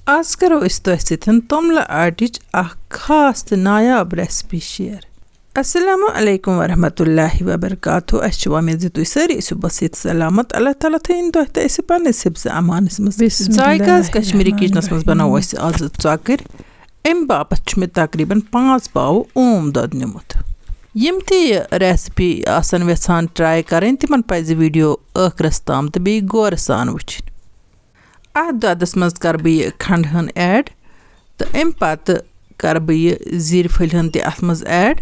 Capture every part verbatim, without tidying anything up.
آز کرو أسۍ تۄہہِ سۭتۍ توٚملہٕ آٹِچ اکھ خاص تہٕ نایاب ریسپی شیئر۔ السلام علیکم ورحمۃ اللہ وبرکاتہ۔ اَسہِ چھِ وۄمید زِ تُہۍ سٲری ٲسِو بصحت سلامت۔ اللہ تعالیٰ تھٲیِن تۄہہِ تہٕ أسۍ پننِس حفظ امانس منٛز۔ بسم اللہ ذائقہ آز کشمیٖری الرحمن کچنس منٛز بناوو الرحیم۔ أسۍ آز ژۄکٕرۍ۔ اَمہِ باپتھ چھُ مےٚ تقریباً پانٛژھ پاوٕ اوم دۄد نیُمُت۔ یِم تہِ یہِ ریسپی آسن یژھان ٹرائی کرٕنۍ، تِمن پزِ ویڈیو ٲخرس تام تہٕ بیٚیہِ غورٕ سان وٕچھِنۍ۔ اَتھ دۄدَس منٛز کَرٕ بہٕ یہِ کھنٛڈ ہن ایڈ تہٕ اَمہِ پَتہٕ کَرٕ بہٕ یہِ زِرِ پھٔلۍ ہن تہِ اَتھ منٛز ایڈ۔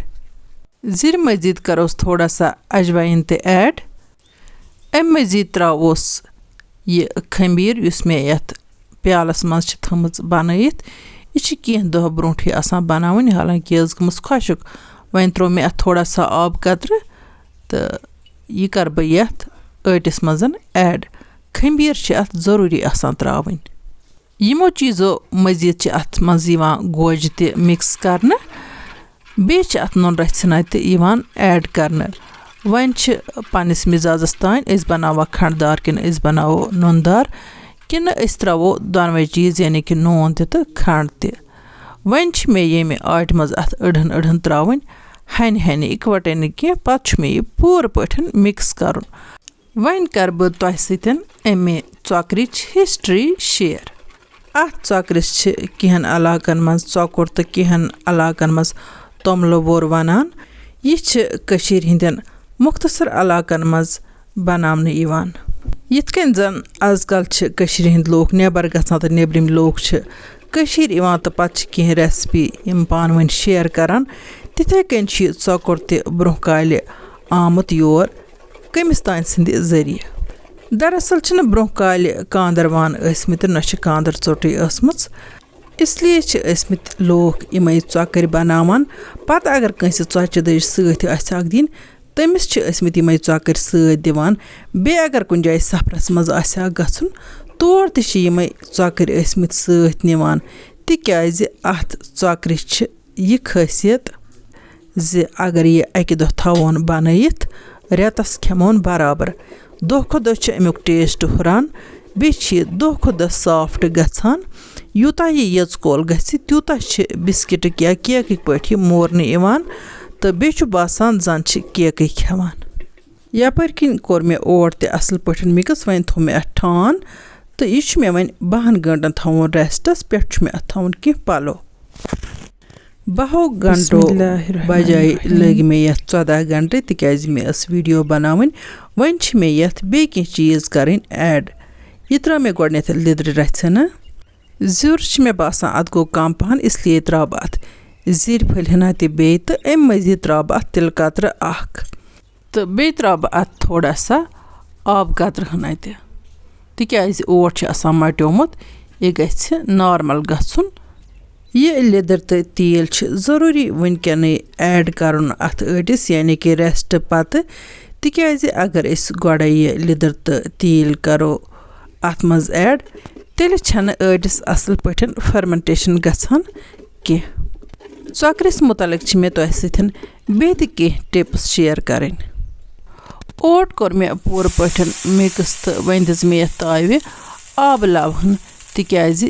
زِرِ مٔزیٖد کَروس تھوڑا سا اجوایِن تہِ ایڈ۔ اَمہِ مٔزیٖد ترٛاووس یہِ خٔمیٖر، یُس مےٚ یَتھ پیالَس منٛز چھِ تھٲومٕژ بَنٲیِتھ۔ یہِ چھِ کینٛہہ دۄہ برونٛٹھٕے آسان بَناوٕنۍ، حالانکہِ یہِ ٲس گٔمٕژ خۄشٕک۔ وۄنۍ ترٛوو مےٚ اَتھ تھوڑا سا آب قطرٕ تہٕ یہِ کَرٕ بہٕ یَتھ ٲٹِس منٛز ایڈ۔ خٔمیٖر چھِ اَتھ ضروٗری آسان ترٛاوٕنۍ۔ یِمو چیٖزو مٔزیٖد چھِ اَتھ منٛز یِوان گوجہِ تہِ مِکٕس کَرنہٕ، بیٚیہِ چھِ اَتھ نُنہٕ رَژھِ ہنا تہِ یِوان ایڈ کَرنہٕ۔ وۄنۍ چھِ پنٛنِس مِزازَس تام، أسۍ بَناووا کھنٛڈ دار کِنہٕ أسۍ بَناوو نُنہٕ دار، کِنہٕ أسۍ ترٛاوو دۄنوَے چیٖز، یعنی کہِ نوٗن تہِ تہٕ کھنٛڈ تہِ۔ وۄنۍ چھِ مےٚ ییٚمہِ آٹہِ منٛز اَتھ أڑہَن أڑہَن ترٛاوٕنۍ، ہَنہِ ہَنہِ، اِکوَٹَے نہٕ کینٛہہ۔ پَتہٕ چھُ مےٚ یہِ پوٗرٕ پٲٹھۍ مِکٕس کَرُن۔ وۄنۍ کَرٕ بہٕ تۄہہِ سۭتۍ اَمہِ ژۄکرٕچ ہسٹری شیئر۔ اَتھ ژۄکرِس چھِ کینٛہَن علاقَن منٛز ژۄکُر تہٕ کینٛہَن علاقَن منٛز توٚملہٕ ووٚر وَنان۔ یہِ چھِ کٔشیٖرِ ہٕنٛدٮ۪ن مُختصر علاقَن منٛز بَناونہٕ یِوان۔ یِتھ کٔنۍ زَن آز کَل چھِ کٔشیٖرِ ہٕنٛدۍ لوٗکھ نٮ۪بَر گژھان تہٕ نیٚبرِم لوٗکھ چھِ کٔشیٖرِ یِوان تہٕ پَتہٕ چھِ کینٛہہ ریسپی یِم پانہٕ ؤنۍ شیئر کَران، تِتھَے کٔنۍ چھِ یہِ ژۄکُر تہِ برٛونٛہہ کالہِ آمُت یور کٔمِس تانۍ سٕنٛدِ ذٔریعہٕ۔ دراصل چھِنہٕ برٛونٛہہ کالہِ کانٛدر وان ٲسمٕتۍ، نہ چھِ کانٛدر ژوٚٹٕے ٲسمٕژ، اس لیے چھِ ٲسمٕتۍ لوٗکھ یِمَے ژۄکٕرۍ بناوان۔ پتہٕ اگر کٲنٛسہِ ژۄچہِ دٔج سۭتۍ آسہِ ہاکھ دِنۍ، تٔمِس چھِ ٲسمٕتۍ یِمَے ژۄکٕرۍ سۭتۍ دِوان۔ بیٚیہِ اگر کُنہِ جایہِ سفرس منٛز آسہِ ہاکھ گژھُن، تور تہِ چھِ یِمَے ژۄکٕرۍ ٲسمٕتۍ سۭتۍ نِوان، تِکیٛازِ اَتھ ژۄکرِ چھِ یہِ خٲصیت زِ اگر یہِ اَکہِ دۄہ تھاوون بنٲیِتھ، رٮ۪تس کھٮ۪مون برابر۔ دۄہ کھۄتہٕ دۄہ چھُ اَمیُک ٹیسٹ ہُران، بیٚیہِ چھِ یہِ دۄہ کھۄتہٕ دۄہ سافٹ گژھان۔ یوٗتاہ یہِ یٔژ کول گژھِ، تیوٗتاہ چھِ بِسکِٹٕکۍ یا کیکٕکۍ پٲٹھۍ یہِ مورنہٕ یِوان تہٕ بیٚیہِ چھُ باسان زن چھِ کیکٕے کھٮ۪وان۔ یپٲرۍ کِنۍ کوٚر مےٚ اوٹ تہِ اصل پٲٹھۍ مِکٕس، وۄنۍ تھوٚو مےٚ اَتھ ٹھان تہٕ یہِ چھُ مےٚ وۄنۍ بَہَن گٲنٛٹَن تھاوُن ریسٹَس پٮ۪ٹھ، چھُ مےٚ اَتھ تھاوُن کینٛہہ پَلو۔ بَہو گٲنٛٹو بسم اللہ الرحمن بجایہِ الرحیم۔ لٔگۍ مےٚ یَتھ ژۄداہ گٲنٛٹہٕ، تِکیٛازِ مےٚ ٲس ویٖڈیو بَناوٕنۍ۔ وۄنۍ چھِ مےٚ یَتھ بیٚیہِ کینٛہہ چیٖز کَرٕنۍ ایڈ۔ یہِ ترٛٲو مےٚ گۄڈٕنٮ۪تھ لیٚدرِ رَژھِ ہنا۔ زیُر چھِ مےٚ باسان اَتھ گوٚو کَم پَہَن، اس لیے ترٛاوٕ بہٕ اَتھ زِرۍ پھٔلۍ ہنا تہِ بیٚیہِ، تہٕ اَمہِ مٔزیٖد ترٛاوٕ بہٕ اَتھ تِلہٕ قطرٕ اَکھ۔ تہٕ بیٚیہِ ترٛاوٕ بہٕ اَتھ تھوڑا سا آب قطرٕ ہنا تہِ، تِکیٛازِ اوٹ چھُ آسان مَٹیومُت، یہِ گژھِ نارمل گژھُن۔ یہِ لیٚدٕر تہٕ تیٖل چھِ ضروٗری وٕنکیٚنٕے ایڈ کَرُن اَتھ ٲٹِس، یعنی کہِ ریسٹ پَتہٕ، تِکیٛازِ اگر أسۍ گۄڈَے یہِ لیٚدٕر تہٕ تیٖل کَرو اَتھ منٛز ایڈ، تیٚلہِ چھَنہٕ ٲٹِس اَصٕل پٲٹھۍ فرمنٹیشن گژھان کینٛہہ۔ ژۄکرِس مُتعلِق چھِ مےٚ تۄہہِ سۭتۍ بیٚیہِ تہِ کینٛہہ ٹِپٕس شِیَر کَرٕنۍ۔ اوٹ کوٚر مےٚ پوٗرٕ پٲٹھۍ مِکٕس تہٕ وۄنۍ دِژ مےٚ یَتھ تاوِ آبہٕ لَوہَن، تِکیٛازِ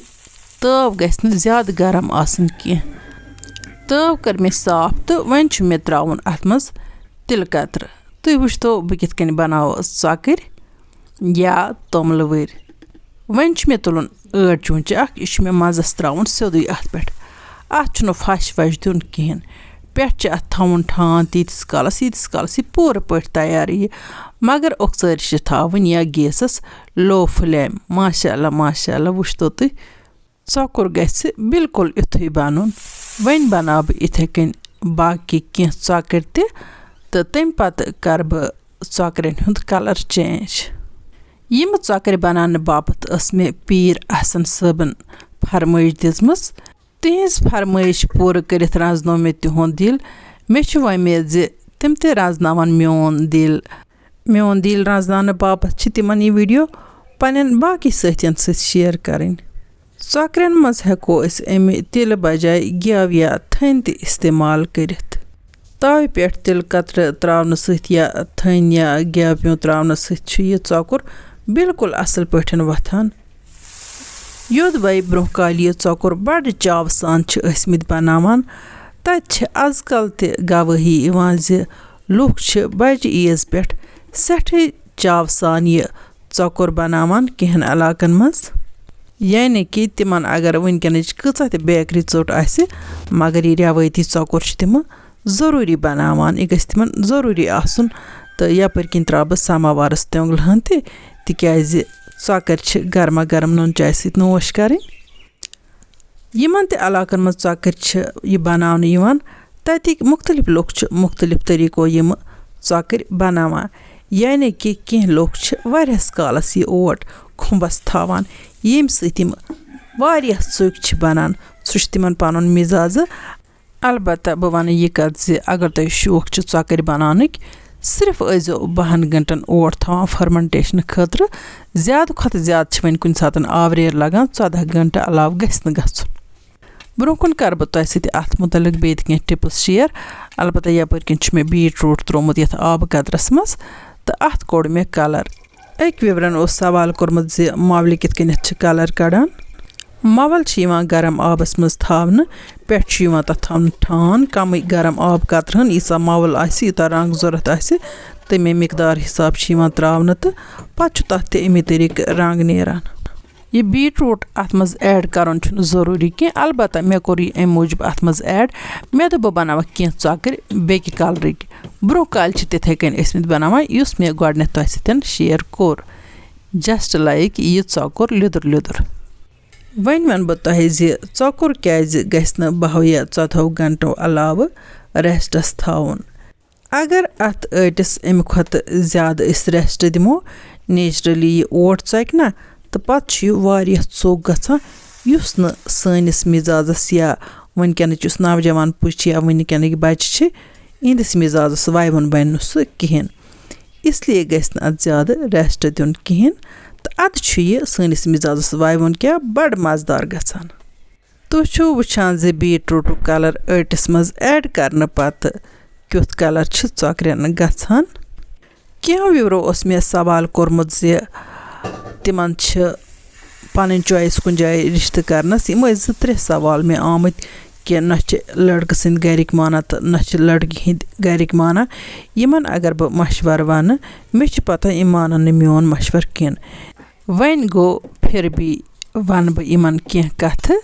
تٲو گژھِ نہٕ زیادٕ گرم آسٕنۍ کینٛہہ۔ تٲو کٔر مےٚ صاف تہٕ وۄنۍ چھُ مےٚ ترٛاوُن اَتھ منٛز تِلہٕ قطرٕ۔ تُہۍ وٕچھتو بہٕ کِتھ کٔنۍ بَناوٕ ژۄکٕرۍ یا توٚملہٕ ؤرۍ۔ وۄنۍ چھُ مےٚ تُلُن ٲٹۍ چونچہِ اکھ، یہِ چھُ مےٚ منٛزس ترٛاوُن سیوٚدُے اَتھ پٮ۪ٹھ۔ اَتھ چھُنہٕ پھش وش دیُن کِہیٖنۍ۔ پٮ۪ٹھ چھِ اَتھ تھاوُن ٹھانٛڈ تیٖتِس کالس، ییٖتِس کالس یہِ پوٗرٕ پٲٹھۍ تیار یِیہِ۔ مگر اوٚکژٲرۍ چھِ تھاوٕنۍ یا گیسس low flame۔ ماشاء اللہ، ماشاء اللہ، وٕچھتو تُہۍ، ژۄکُر گژھِ بالکل یُتھُے بَنُن۔ وۄنۍ بَناو بہٕ یِتھَے کٔنۍ باقی کینٛہہ ژۄکٕرۍ تہِ، تہٕ تَمہِ پَتہٕ کَرٕ بہٕ ژۄکرٮ۪ن ہُنٛد colour change۔ یِم ژۄکرِ بَناونہٕ باپَتھ ٲس مےٚ پیٖر احسن صٲبَن فرمٲیش دِژمٕژ۔ تِہنٛز فرمٲیش پوٗرٕ کٔرِتھ رَزنوو مےٚ تِہُنٛد دِل۔ مےٚ چھِ وۄمید زِ تِم تہِ رَزناوَن میون دِل۔ میون دِل رَزناونہٕ باپَتھ چھِ تِمَن یہِ ویٖڈیو پنٛنٮ۪ن باقٕے سٲتھیَن سۭتۍ share کَرٕنۍ۔ ژۄکرٮ۪ن منٛز ہٮ۪کو أسۍ اَمہِ تِلہٕ بجایہِ گٮ۪و یا تھٔنۍ تہِ استعمال کٔرِتھ۔ تاوِ پٮ۪ٹھ تِلہٕ قطرٕ ترٛاونہٕ سۭتۍ یا تھٔنۍ یا گٮ۪و پیوٗنٛت ترٛاونہٕ سۭتۍ چھُ یہِ ژۄکُر بالکل اَصٕل پٲٹھۍ وۄتھان۔ یوٚدوَے برٛونٛہہ کالہِ یہِ ژۄکُر بَڑٕ چاوٕ سان چھِ ٲسمٕتۍ بَناوان، تَتہِ چھِ آز کل تہِ گوٲہی یِوان زِ لوٗکھ چھِ بَجہِ عیٖذ پٮ۪ٹھ سٮ۪ٹھٕے چاوٕ سان یہِ ژۄکُر بَناوان کینٛہَن علاقَن منٛز۔ یعنی کہِ تِمَن اگر وٕنکٮ۪نٕچ کۭژاہ تہِ بیکری ژوٚٹ آسہِ، مگر یہِ رٮ۪وٲیتی ژۄکُر چھِ تِمہٕ ضروٗری بَناوان، یہِ گژھِ تِمَن ضروٗری آسُن۔ تہٕ یَپٲرۍ کِنۍ ترٛاوٕ بہٕ سَماوارَس تیوٚنٛگلہٕ ہن تہِ، تِکیٛازِ ژۄکَر چھِ گرما گرم نُن چاے سۭتۍ نوش کَرٕنۍ۔ یِمَن تہِ علاقَن منٛز ژۄکٕرۍ چھِ یہِ بَناونہٕ یِوان، تَتِکۍ مُختٔلِف لُکھ چھِ مُختٔلِف طریٖقو یِم ژۄکٕرۍ بَناوان۔ یعنی کہِ کینٛہہ لُکھ چھِ واریاہَس کالَس یہِ اوٹ کھُمبَس تھاوان، ییٚمہِ سۭتۍ یِم واریاہ ژوٚکۍ چھِ بَنان۔ سُہ چھُ تِمَن پَنُن مِزازٕ۔ البتہ بہٕ وَنہٕ یہِ کَتھ زِ اگر تۄہہِ شوق چھُ ژۄکٕرۍ بَناونٕکۍ، صرف ٲسۍزیو بَہَن گھنٹَن اوٹ تھاوان فرمنٹیشنہٕ خٲطرٕ۔ زیادٕ کھۄتہٕ زیادٕ چھِ وۄنۍ کُنہِ ساتَن آوریر لَگان، ژۄداہ گھنٹہٕ علاوٕ گژھِ نہٕ گژھُن۔ برٛونٛہہ کُن کَرٕ بہٕ تۄہہِ سۭتۍ اَتھ مُتعلِق بیٚیہِ تہِ کینٛہہ ٹِپٕس شِیَر۔ البتہ یَپٲرۍ کِنۍ چھُ مےٚ بیٖٹ روٗٹ ترٛوومُت یَتھ آبہٕ قطرَس منٛز، تہٕ اَتھ کوٚڑ مےٚ کَلَر۔ أکۍ وِورَن اوس سوال کوٚرمُت زِ مَولہِ کِتھ کٔنٮ۪تھ چھِ کَلَر کَڑان۔ مَوَل چھِ یِوان گرم آبَس منٛز تھاونہٕ، پٮ۪ٹھٕ چھُ یِوان تَتھ تھاونہٕ ٹھان، کَمٕے گرم آب قطرٕ ہن، ییٖژاہ مَوَل آسہِ، یوٗتاہ رنٛگ ضوٚرَتھ آسہِ، تَمے مقدار حساب چھِ یِوان ترٛاونہٕ، تہٕ پَتہٕ چھُ تَتھ تہِ اَمی طریٖقہٕ رنٛگ نیران۔ یہِ بیٖٹ روٗٹ اَتھ منٛز ایڈ کَرُن چھُنہٕ ضروٗری کینٛہہ، البتہ مےٚ کوٚر یہِ اَمہِ موٗجوٗب اَتھ منٛز ایڈ، مےٚ دوٚپ بہٕ بَناوَکھ کینٛہہ ژۄکٕرۍ بیٚکہِ کَلرٕکۍ۔ برٛونٛہہ کالہِ چھِ تِتھَے کٔنۍ ٲسمٕتۍ بَناوان، یُس مےٚ گۄڈٕنٮ۪تھ تۄہہِ سۭتۍ شِیَر کوٚر، جسٹ لایِک یہِ ژۄکُر لیٚدُر لیٚدُر۔ وۄنۍ وَنہٕ بہٕ تۄہہِ زِ ژۄکُر کیٛازِ گژھِ نہٕ بَہو یا ژۄدہو گھنٹو علاوٕ ریسٹَس تھاوُن۔ اگر اَتھ ٲٹِس اَمہِ کھۄتہٕ زیادٕ أسۍ ریسٹ دِمو، نیچرلی یہِ اوٹ ژۄکہِ نہ، تہٕ پَتہٕ چھُ یہِ واریاہ ژوٚک گژھان، یُس نہٕ سٲنِس مِزازَس یا وٕنکیٚنٕچ یُس نوجوان پُے چھِ یا وٕنکیٚنٕکۍ بَچہِ چھِ، یِہِنٛدِس مِزازَس وَیوُن بَنہِ نہٕ سُہ کِہیٖنۍ۔ اس لیے گژھِ نہٕ اَتھ زیادٕ ریسٹ دیُن کِہیٖنۍ، تہٕ اَدٕ چھُ یہِ سٲنِس مِزازَس وَیوُن کیٛاہ بَڑٕ مَزٕدار گژھان۔ تُہۍ چھِو وٕچھان زِ بیٖٹ روٗٹُک کَلَر ٲٹِس منٛز ایڈ کرنہٕ پَتہٕ کیُتھ کَلَر چھِ ژۄکرٮ۪ن گژھان۔ کینٛہہ وِورو اوس مےٚ سوال کوٚرمُت زِ تِمَن چھِ پَنٕنۍ چویِس کُنہِ جایہِ رِشتہٕ کَرنَس۔ یِم ٲسۍ زٕ ترٛےٚ سوال مےٚ آمٕتۍ کہِ نہ چھِ لٔڑکہٕ سٕنٛدۍ گَرِکۍ مانان تہٕ نہ چھِ لٔڑکی ہِنٛدۍ گَرِکۍ مانان۔ یِمَن اگر بہٕ مَشوَرٕ وَنہٕ، مےٚ چھِ پَتہ یِم مانَن نہٕ میون مَشوَرٕ کِہیٖنۍ۔ وۄنۍ گوٚو پھر بھی وَنہٕ بہٕ یِمَن کینٛہہ کَتھٕ۔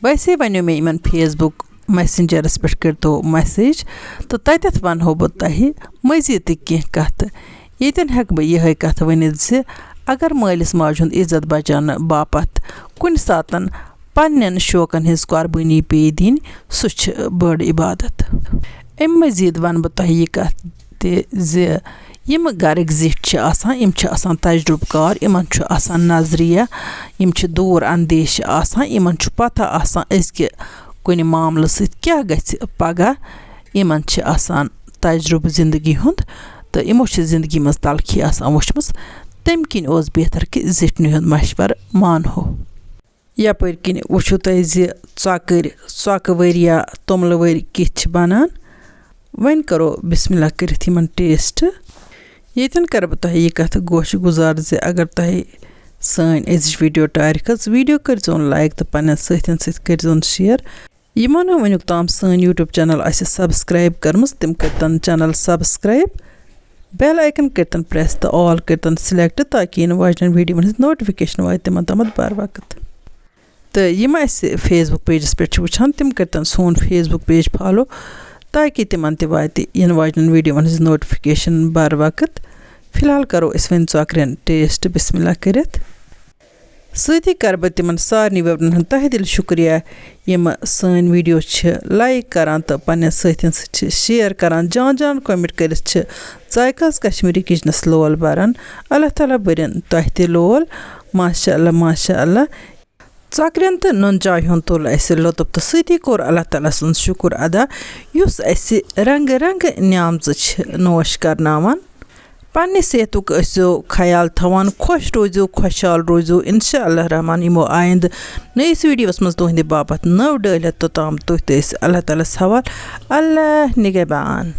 ویسے وَنیو مےٚ یِمَن فیس بُک میسنجرَس پٮ۪ٹھ کٔرۍتو میسیج، تہٕ تَتٮ۪تھ وَنہو بہٕ تۄہہِ مٔزیٖد تہِ کینٛہہ کَتھٕ۔ ییٚتٮ۪ن ہٮ۪کہٕ بہٕ یِہوٚے کَتھ ؤنِتھ زِ اگر مٲلِس ماجہِ ہُنٛد عزت بَچاونہٕ باپَتھ کُنہِ ساتَن پنٛنٮ۪ن شوقَن ہِنٛز قۄربٲنی پیٚیہِ دِنۍ، سُہ چھِ بٔڑ عبادت۔ اَمہِ مٔزیٖد وَنہٕ بہٕ تۄہہِ یہِ کَتھ تہِ زِ یِم گَرٕکۍ زِٹھۍ چھِ آسان، یِم چھِ آسان تجرُبہٕ کار، یِمَن چھُ آسان نظریہ، یِم چھِ دوٗر اندیش آسان، یِمَن چھُ پَتہ آسان أزکہِ کُنہِ معاملہٕ سۭتۍ کیٛاہ گژھِ پَگاہ۔ یِمَن چھِ آسان تجرُبہٕ زِندگی ہُنٛد، تہٕ یِمو چھِ زِندگی منٛز تلخی آسان وٕچھمٕژ۔ تَمہِ کِنۍ اوس بہتر کہِ زِٹھنٕے ہُنٛد مَشوَرٕ مانہو۔ یَپٲرۍ کِنۍ وٕچھِو تُہۍ زِ ژۄکٕرۍ، ژۄکہٕ ؤرۍ یا توٚملہٕ ؤرۍ کِتھ چھِ بَنان۔ وۄنۍ کَرو بِسمِ اللہ کٔرِتھ یِمَن ٹیسٹ۔ ییٚتٮ۪ن کَرٕ بہٕ تۄہہِ یہِ کَتھ گوشہِ گُزار زِ اگر تۄہہِ سٲنۍ أزِچ ویٖڈیو ٹارِ کھٔژ، ویٖڈیو کٔرۍزیون لایک تہٕ پنٛنٮ۪ن سۭتٮ۪ن سۭتۍ کٔرۍزیون شِیَر۔ یِمو نہٕ وٕنیُک تام سٲنۍ YouTube channel آسہِ subscribe کٔرمٕژ، تِم کٔرۍتَن channel subscribe، bell icon کٔرۍتَن press تہٕ all کٔرۍتَن select، تاکہِ یِنہٕ واجنٮ۪ن ویٖڈیووَن ہٕنٛز notification واتہِ تِمَن تامَتھ بر وقت۔ تہٕ یِم اَسہِ Facebook pageس پٮ۪ٹھ چھِ وٕچھان، تِم کٔرۍتَن سون Facebook page follow، تاکہِ تِمَن تہِ واتہِ یِنہٕ واجنٮ۪ن ویٖڈیووَن ہٕنٛز notification بر وقت۔ فی الحال کَرو أسۍ وۄنۍ ژۄکرٮ۪ن ٹیسٹ بِسمِ اللہ کٔرِتھ۔ سۭتی کَرٕ بہٕ تِمَن سارنٕے وٮ۪ورَن ہُنٛد تہہ دِل شُکریہ، یِم سٲنۍ ویٖڈیو چھِ لایِک کَران تہٕ پنٛنٮ۪ن سۭتٮ۪ن سۭتۍ چھِ شِیَر کَران، جان جان comment کٔرِتھ چھِ ذایقہٕ آز کشمیٖری کِچنَس لول بَران۔ اللہ تعالیٰ بٔرِن تۄہہِ تہِ لول۔ ماشاء اللہ، ماشاء اللہ۔ ژۄکرٮ۪ن تہٕ نُن چاے ہُنٛد تُل اَسہِ لطف تہٕ سۭتی کوٚر اللہ تعالیٰ سُنٛد شُکُر ادا، یُس اَسہِ رنٛگہٕ رنٛگہٕ نعمژٕ چھِ نوش کرناوان۔ پننہِ صحتُک ٲسۍزیو خیال تھاوان، خۄش روٗزِو، خۄشحال روٗزِو۔ انشاء اللہ الرحمن یِمو آیندٕ نٔیِس ویٖڈیوَس منٛز تُہنٛدِ باپتھ نٔو ڈٲلۍ ہٮ۪تھ، توٚتام تُہۍ تہٕ أسۍ اللہ تعالیٰ ہَس حوال۔ اللہ نگہبان۔